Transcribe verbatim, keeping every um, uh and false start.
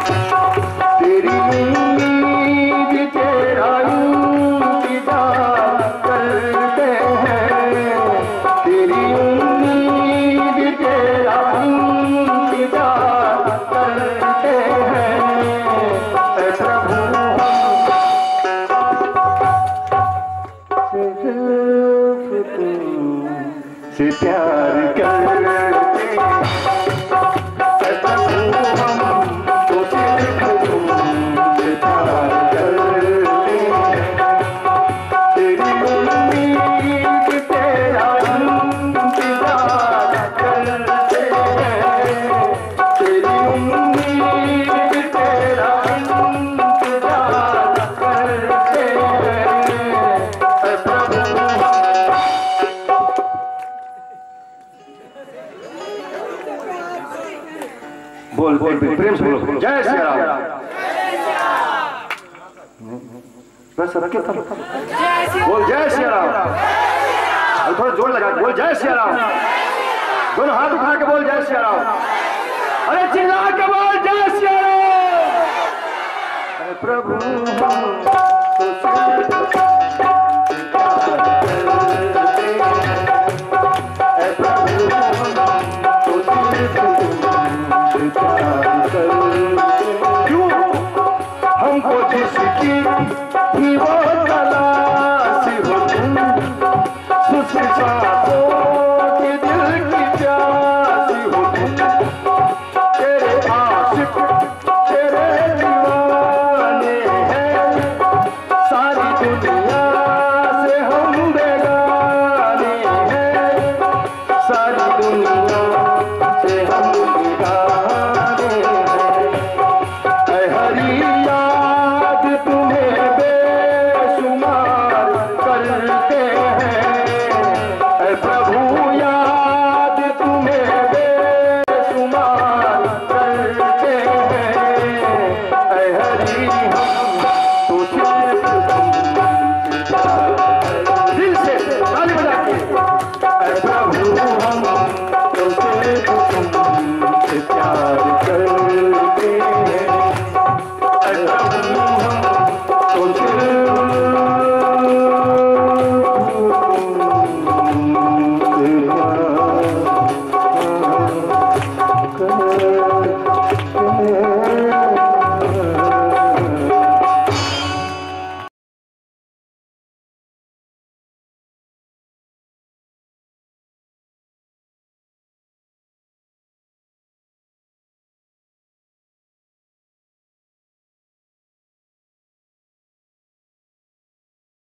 तेरी उम्मीद, तेरा इंतजार करते हैं, तेरी उम्मीद, तेरा इंतजार करते हैं, ऐ प्रभु, हम सिर्फ तुम से प्यार करते हैं। बोल, बोल, बोल, प्रेम से बोलो, जय सिया राम। बस, सबके बोल, जय सिया राम। अरे, थोड़ा जोर लगा, बोल, जय सिया राम। दोनों हाथ उठा के बोल, जय सिया राम। अरे, चिल्ला के बोल, जय सिया राम। अरे, प्रभु, हम